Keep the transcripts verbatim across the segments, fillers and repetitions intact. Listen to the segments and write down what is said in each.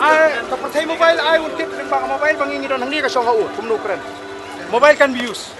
Ai, to pyrthei mobile ai un tip lyngba ka mobile ba ngi ngi don hangne ka shong ha u, kumno kren. Mobile can be used.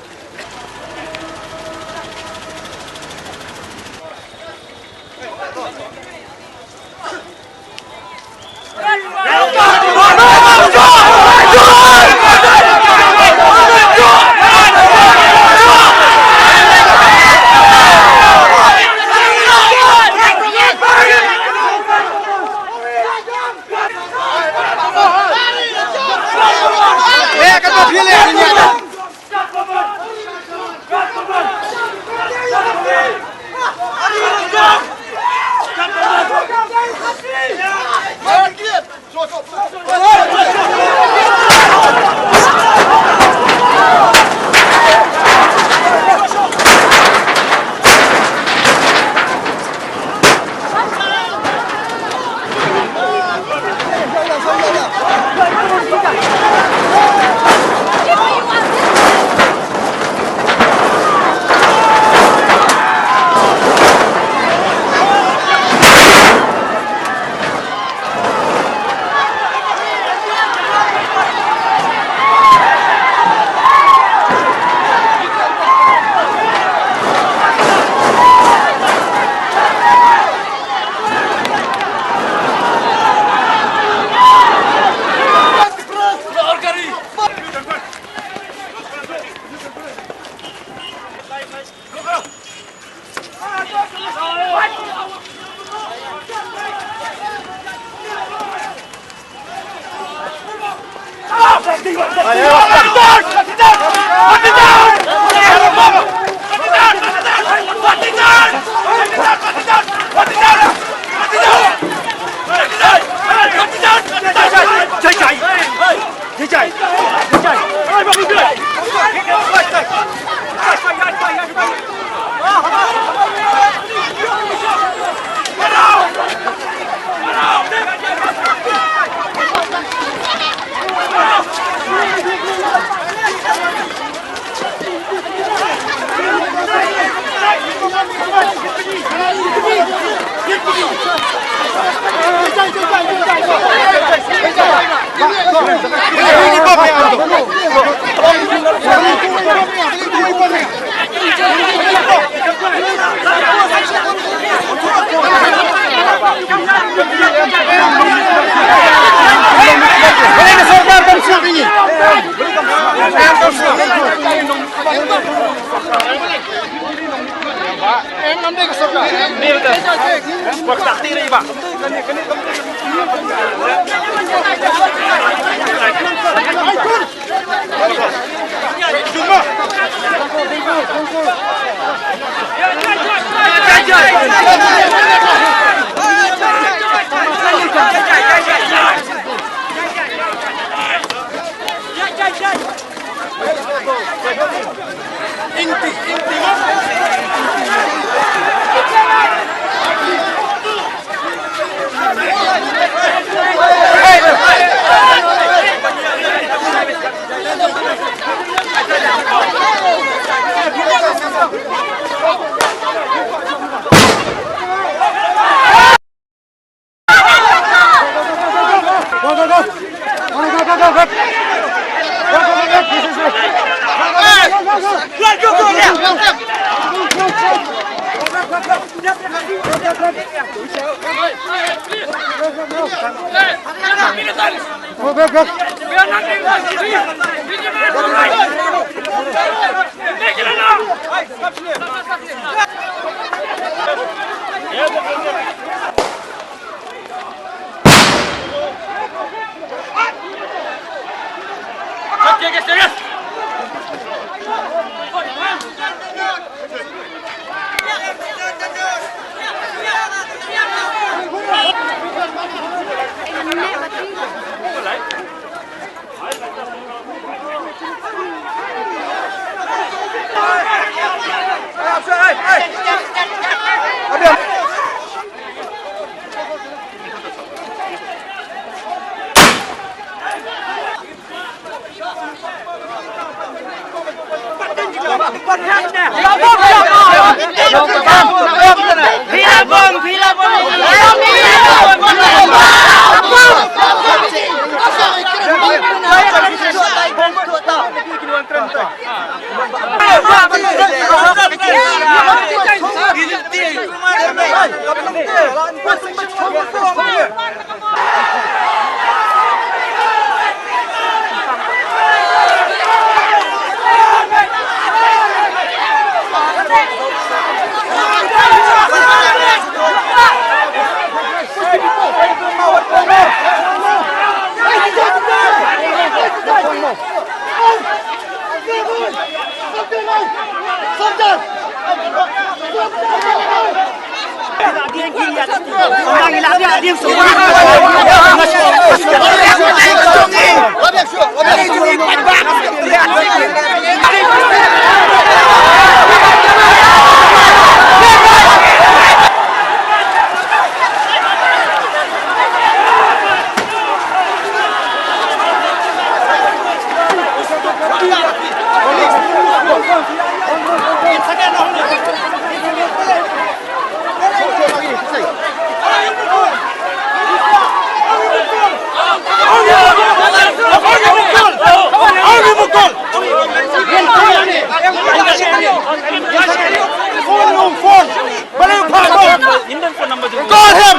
Call him!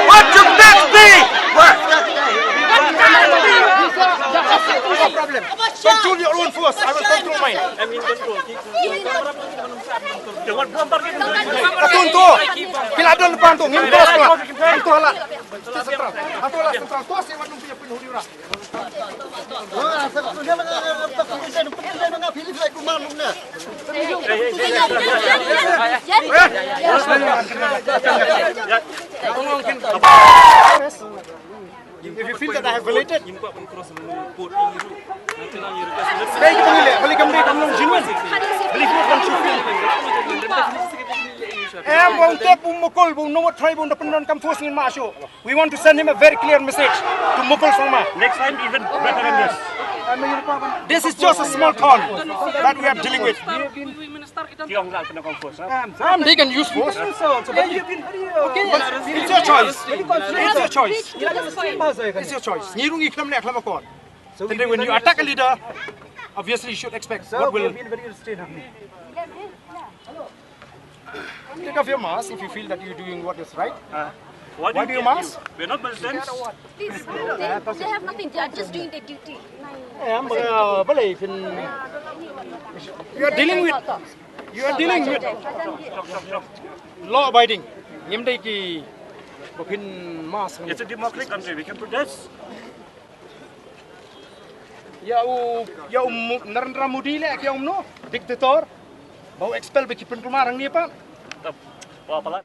What you tax me? What? No problem. Control your own force. I will control mine. Katun tu. Pila don depan tu. Ngim bos tu. Ngim tu halat. Central. Atu halat central. Tu si wan nung pia pun huri ura. If you feel that I have violated, dei ki pangile, bali kam dei kam long genuine. Bali ki long genuine. Em, bong tep, bong mukul, bong nomot try, bong da pyndonkam force ngin mah shuh. We want to send him a very clear message to Mukul Sangma. Next time, even better than this. This is just a small town that we are dealing with. Um, they can use force. Okay, it's your choice. It's your choice. It's your choice. Ngi ruh ngi khlem leh khlem akor. Tynrai when you attack a leader, obviously you should expect what will. Take off your mask if you feel that you're doing what is right. Why do you mask? We're not Muslims. Please, they, they have nothing. They are just doing their duty. Em, uh, balei phin, you are dealing with, you are dealing with law abiding. Ngim dei ki ba phin mask. It's a democratic country. We can protest. Ïa u, ïa u Mo-, Narendra Modi leh, ïa u mano, dictator. Ba u expel ba ki pynkulmar hangne pat.